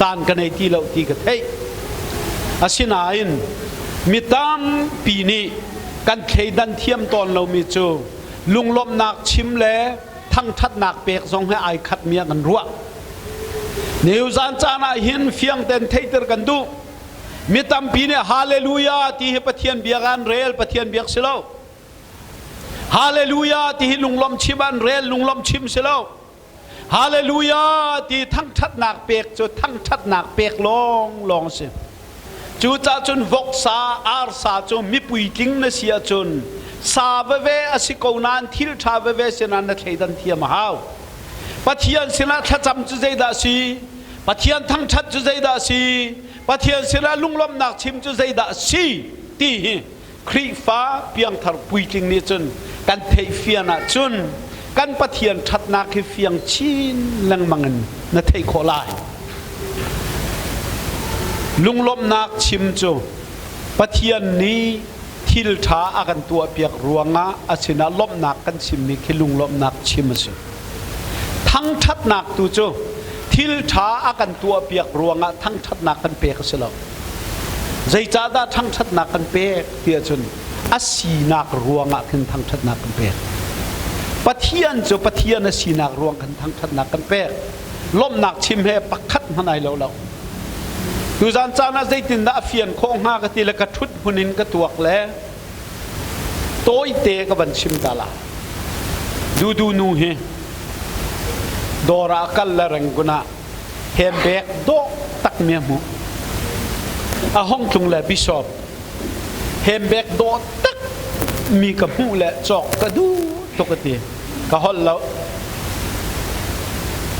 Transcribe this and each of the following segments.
Caan ka nei ti lo ti ka theih. Asinain mi tampi nih kan thleidan thiam tawn lomi cu lunglawmhnak chim le thangṭhatnak pek zong he ai khatmi ah kan ruah. Niu zan caan ah hin fiang ten theihter kan duh. Mi tampi nih Hallelujah ti hi Pathian biak an rel, Pathian biak si lo. Hallelujah ti hi lunglawmh chim an rel, lunglawmh chim si lo. Hallelujah ti thangṭhatnak pek cu thangṭhatnak pek lawnglawng si. Cucaah cun voksa, arsa cu mipui tling na si ahcun sa veve a si ko nain thil ṭha veve sinah na thleidan thiam a hau. Pathian sinah thlacam cu zeidah a si? Pathian thangṭhat cu zeidah a si? Pathian sinah lunglawmhnak chim cu zeidah a si? Ti hi Khrihfa piangthar puitling nih cun kan theihfian ahcun kan Pathian ṭhatnak hi fiang chin lengmang in na theih khawh lai. Lunglawmhnak chim cu Pathian nih thil ṭha a kan tuahpiak ruangah a sinah lawmhnak kan chimmi khi lunglawmhnak chim a si. Thangṭhatnak tu cu thil ṭha a kan tuahpiak ruangah thangṭhatnak kan pek a si lo. Zeicahdah thangṭhatnak kan pek ti ahcun a sinak ruangah khin thangṭhatnak kan pek. Pathian cu Pathian a sinak ruang khan thangṭhatnak kan pek. Lawmhnak chim he pakhat hmanh ai lo lo. Tuzan caan ah zeitindah a fian khawh hnga ka ti le ka ṭhut hmun in ka tuak le tawite ka van chim ta la. Dudu nu hi dawr ah kal le Rangoon ah handbag dawh tak mi a hmuh. A hong tlung le bishop handbag dawh tak mi ka hmuh le cawk ka duh tuk a ti. Ka holh lo.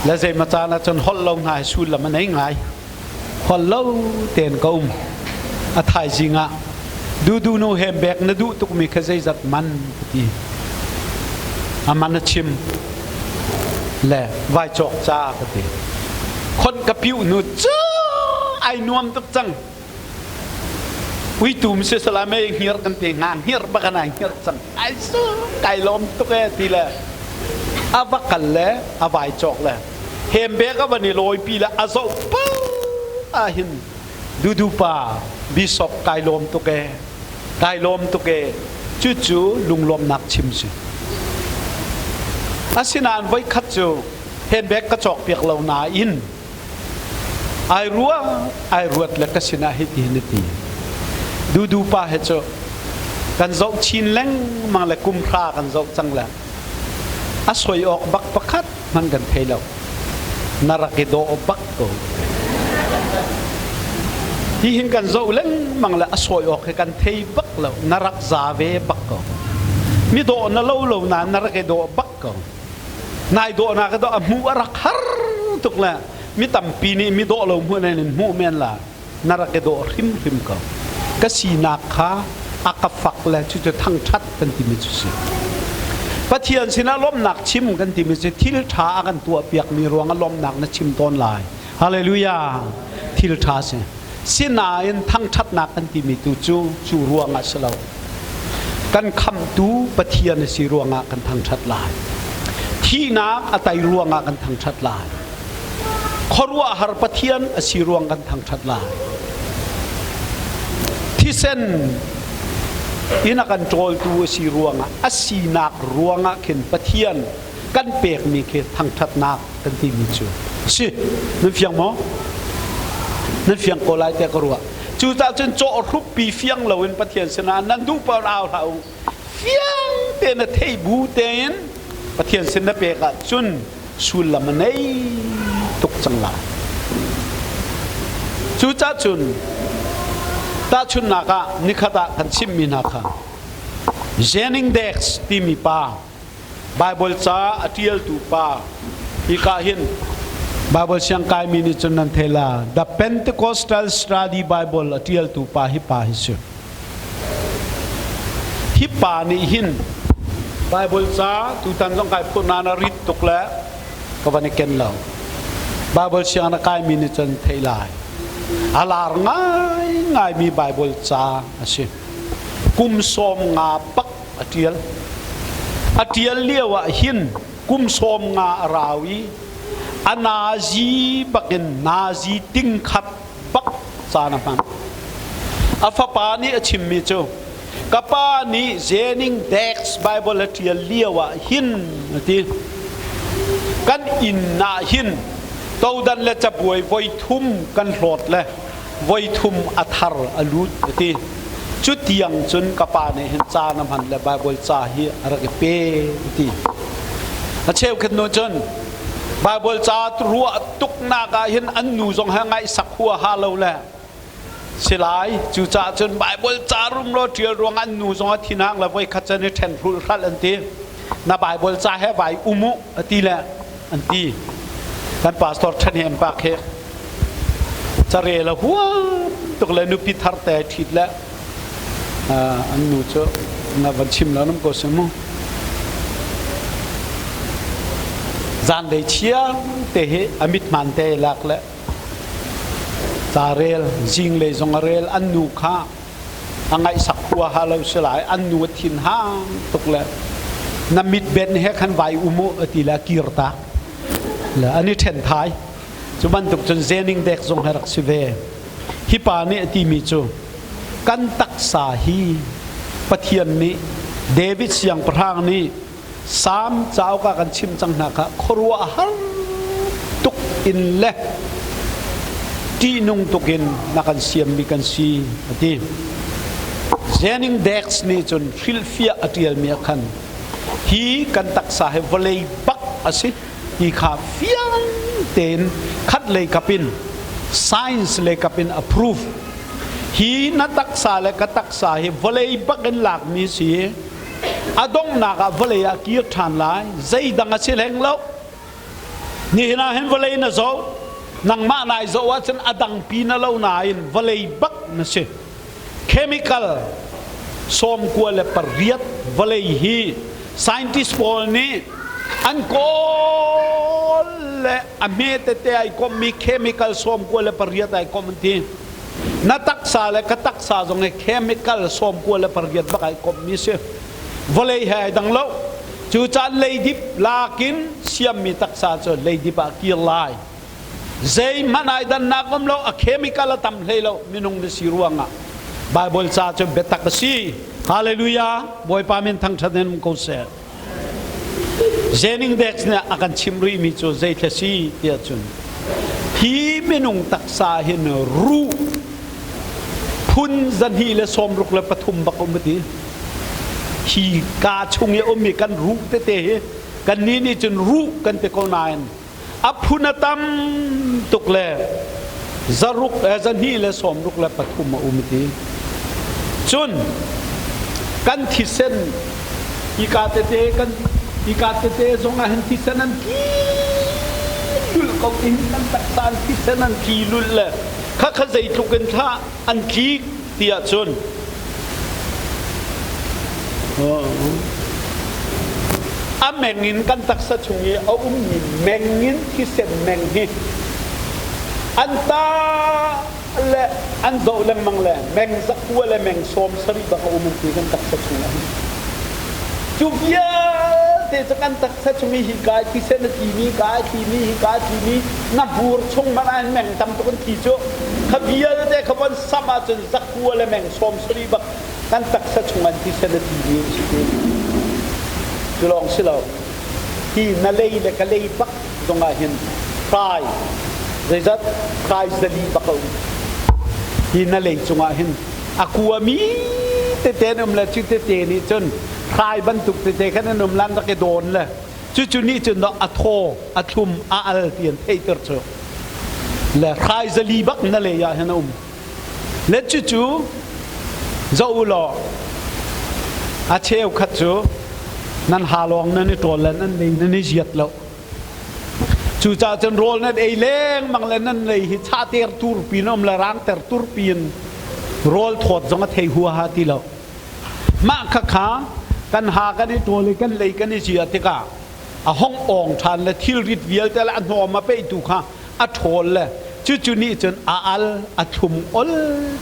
Le zeimaw caan ah cun holh lo hna hi sullam a nei ngai. Holh lo tein ka um. A thaizing ah dudu nu handbag na duh tukmi kha zeizat man ka ti. A man a chim. Le vai cawk ca ka ti. Khon ka piuh nu cu ai nuam tuk cang. Uitum si sala me hngir kan ti nga hngir bak an ai hngir cang. Ai su kai lawm tuk e ti le a va kal le a vai cawk le handbag a van i lawipi le a zoh pa ah hin dudu pa bishop kai lawm tuk e kai lawm tuk e cucu lunglawmnak chim si asinain voikhat cu handbag ka cawk piak lo nain ai rua ai ruat le ka sinah hiti hin a ti dudu pa he cu kan zoh chin lengmang le kum hra kan zoh cang le a soi awk bak pakhat hman kan thei lo na rak i dawh bak ko hi hin kan zoh lengmang le a sawi awk hi kan thei bak lo na rak za ve bak ko mi dawh na lo lo na na rak i dawh bak ko nai dawh na ka dawh a hmuh a rak har tuk le mi tampi nih mi dawh lo hmuh in hmuh men la na rak i dawh hrimhrim ko ka sinak kha a ka fak le cucu thangṭhat kan timi cu si Pathian sinah lawmhnak chim kan timi cu thil ṭha a kan tuahpiakmi ruangah lawmhnak na chim tawn lai hallelujah thil ṭha si sinain thangṭhatnak kan timi tu cu cu ruangah si lo kan khamhtu Pathian a si ruangah kan thangṭhat lai thihnak a tai ruangah kan thangṭhat lai Khuaruahhar Pathian a si ruang kan thangṭhat lai. Thisen in a kan ṭawltu a si ruangah a sinak ruangah khin Pathian kan pekmi khi thangṭhatnak kan timi cu si. Nan fiang maw? Nan fiang ko lai tiah ka ruah. Cucaah cun cawhhruppi fiang loin Pathian sinah nan duh paoh au hlah u. Fiang tein a thei bu tein Pathian sin na pek ahcun sullam a nei tuk cang lai. Cucaah cun tahchunhnak ah nikhat ah kan chimmi hna kha Jennings Dex timi pa Bible ca a ṭialtu pa hika hin Bible siang kaimi nih cun nan thei la The Pentecostal Study Bible a ṭialtu pa hi pa hi si. Hi pa nih hin Bible ca tutan zong kai phurh na rit tuk le ka van i ken lo. Bible siang na kaimi nih cun thei lai. A lar ngaingaimi Bible ca a si. Kum 50 bak a ṭial. A ṭial lio ah hin kum 50 a rau i A nazi bakin nazi tingkhat bak caan a hman. A fapa nih a chimmi cu ka pa nih Zening Dex Bible a ṭial lio ah hin a ti. Kan inn ah hin todan le cabuai voi thum kan hlawt le voi thum a thar a lut a ti. Cu tiang cun ka pa nih hin caan a hman le Bible ca hi a rak i pe a ti. A cheukhat nu cun Bible ca ruah tuknak ah hin an nu zong he ngaihsak huaha lo le si lai. Cucaah cun Bible ca rumro ṭial ruang an nu zong a thinhang le voikhat cun i ṭhen hrulhhralh an ti. Na Bible ca he vai um u a ti le an ti. Kan pastor ṭhahnem pa khi carel a huam tuk le nupi thar te ṭhit le an nu cu na van chim lo nam ko si mu. Zanlei chiang te hi a mithman te lak le ca rel zinglei zong a rel an nu kha a ngaihsak huaha lo si lai an nu a thin hang tuk le na mit ben he khan vai um u a ti le a kir ta le an i ṭhen thai. Cu bantuk cun zening dek zong he rak si ve. Hi pa nih a timi cu kan taksa hi Pathian nih David siangpahrang nih Salm cauk ah kan chim cang hna kha khuaruahhar tuk in le ṭihnung tuk in na kan siammi kan si a ti. Zening Dex nih cun hrilhfiah a ṭialmi ah khan hi kan taksa hi vawlei bak a si ti kha fiang tein khat lei kap in science lei kap in approve. Hi na taksa le ka taksa hi vawlei bak in lakmi si. A donghnak ah vawlei ah kir ṭhan lai. Zeidang a si hleng lo. Nihin ah hin vawlei na zoh, nangmah nai zoh ahcun a dangpi na lo nain vawlei bak na si. Chemical 98 vawlei hi scientist pawl nih an kawl le a hme tete ai kommi chemical 98 ai kom an ti. Na taksa le ka taksa zong hi chemical 98 bak ai kommi si. Vawlei he ai dang lo. Cu caan leidip lakin siammi taksa cu leidip ah kir lai. Zeihmanh ai dannak um lo, a chemical a tam hlei lo minung na si ruangah. Bible ca cu biatak a si. Hallelujah. Bawipa min thangṭhat in um ko seh. Zening Dex nih a kan chimh rihmi cu zeithla si tiah cun hi minung taksa hin ruh phun 263 bak um ti. Hi ka chung i ummi kan ruh tete hi kan nih nih cun ruh kan ti ko nain a phun a tam tuk le zaruk 263 a um ti. Cun kan thisen hika tete kan hika tete zong ah hin thisen an tli lul ko in kan taksa an thisen an tli lul le kha kha zeitluk in thla an tlik ti ahcun a meng in kan taksa chung i a ummi meng in thisen meng hi an ta le an zoh lengmang le meng zakua le meng 70 bak a um an ti kan taksa chung ah hin. Cu vialte cu kan taksa chung i hi kai thisen a timi kai timi hi kai timi na hmur chung hmanh ah hin meng tam tuk an thi cu kha vialte kha von sam ahcun zakua le meng 70 bak kan taksa chung an thisen a timi an si ti. Cu lawng si lo. Hi na lei le ka lei bak zong ah hin hrai zeizat hrai 400 bak a um. Hi na lei cungah hin a kuami tete an um le cu tete nih cun hrai bantuk tete khan an um lan rak i dawn le cucu nih cun a thaw a thlum a al ti an theihter cu le hrai 400 bak na lei ah hin a um. Le cucu zoh u law a cheukhat cu nan ha lawng nan i ṭawl le nan lei nan i ziat lo. Cucaah cun rawl nan ei lengmang le nan lei hi chahter tur pin um le rangter tur pin rawl thawt zong a thei huaha ti lo. Mah khakha kan ha kan i ṭawl i kan lei kan i ziah tikah a hong awng ṭhan le thilrit vialte le a hnawm a peihtu kha a ṭhawl le cucu nih cun a al a thlum ol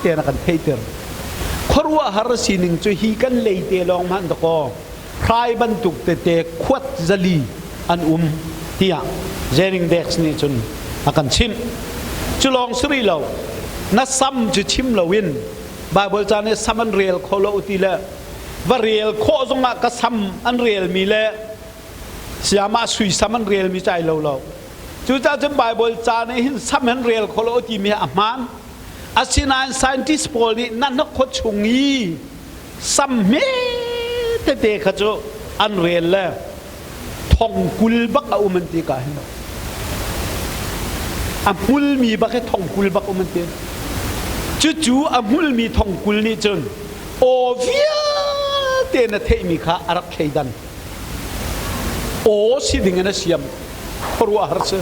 tein a kan theihter. Khuaruahhar sining cu hi kan leite lawng hmanh dakaw hrai bantuk tete khuat 400 an um tiah. Zening Dex nih cun a kan chimh. Cu lawng si rih lo, na sam cu chim loin Baibal ca nih sam an rel kho lo ti le va rel khawh zongah ka sam an relmi le siamah sui sam an relmi cai lo lo. Cucaah cun Baibal ca nih hin sam an rel kho lo timi a hmaan. Asinain scientist pawl nih na hnakhaw chung i sam hme tete kha cu an rel le thong 20 bak a um an ti ka hin a hmulmi bak hi thong 20 bak um an ti. Cucu a hmulmi thong 20 nih cun aw vialte na theihmi kha a rak thleidan, aw si ding in a siam. Khuaruahhar si.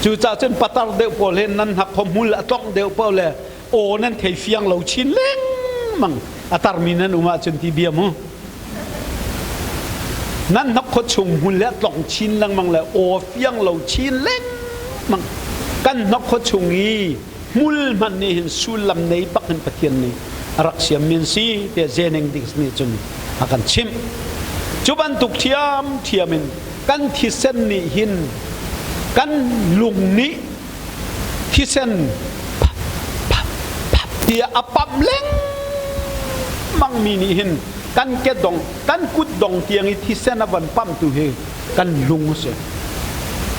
Cucaah cun patar deuh pawl he nan hnakhaw hmul a tlongh deuh paoh le aw nan thei fiang lo chin lengmang, a tarmi nan um ahcun ti bia mu. Nan hnakhaw chung hmul le a tlong chin lengmang le aw fiang lo chin lengmang. Kan hnakhaw chung i hmul hmanh nih hin sullam nei bak in Pathian nih a rak siammi an si tiah Zeneng Dix nih cun a kan chimh. Cu bantuk ṭhiamṭhiam in kan thisen nih hin kan lung nih thisen pap pap pap tiah a pamh lengmang mi nih hin kan kedong kan kutdong tiang i thisen a van pamhtu hi kan lung a si.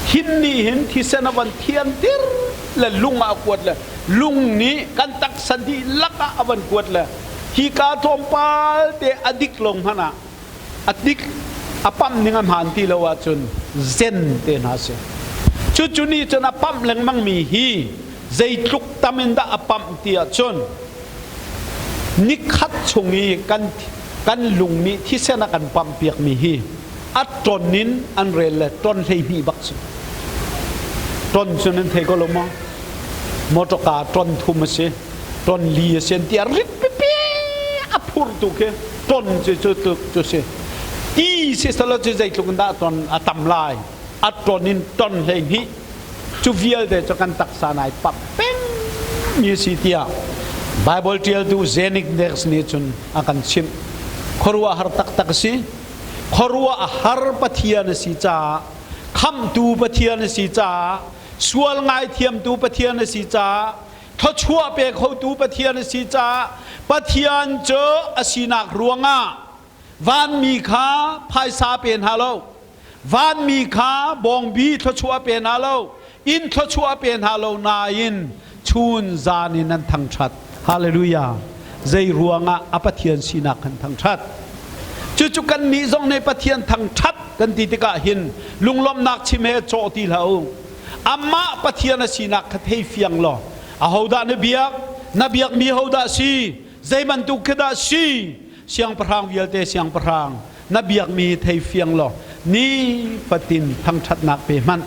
Thin nih hin thisen a van thianter le lung ah a kuat le lung nih kan taksa dihlak ah a van kuat le hi ka tlawmpal te a dik lo hmanh ah a dik a pamh ning a hmaan ti lo ahcun zen te hna si. Cucu nih cun a pamh lengmang mi hi zeitluk tam in dah a pamh ti ahcun nikhat chung i kan kan lung nih thisen a kan pamh piak mi hi a ton in an rel le ton 12 bak si. Ton cu nan thei ko lo maw? Motorka ton thum a si, ton li a si an ti, a rit pipi a phur tu khi ton cu cu cu si. Ti si salo cu zeitluk in dah ton a tam lai? A ton in ton 12 cu vialte cu kan taksa nai pap peng mi si tiah Bible ṭialtu Zenik Nex nih cun a kan chimh. Khuaruahhar taktak a si. Khuaruah a har Pathian a si caah, khamhtu Pathian a si caah, sual ngaithiamtu Pathian a si caah, thluachuah pe khotu Pathian a si caah, Pathian cu a sinak ruangah vanmi kha phaisa pe hna lo, vanmi kha bawngbi thluachuah pe hna lo, inn thluachuah pe hna lo nain chun zan in an thangṭhat. Hallelujah. Zei ruangah? A Pathian sinak kan thangṭhat. Cucu kannih zong nih Pathian thangṭhat kan ti tikah hin lunglawmhnak chim he cawh ti hlah u. Amah Pathian a sinak kha thei fiang law ahodah na biak? Na biakmi hodah si? Zei bantuk khi dah si? Siangpahrang vialte siangpahrang na biakmi thei fiang law ni fatin thangṭhatnak pe hmanh.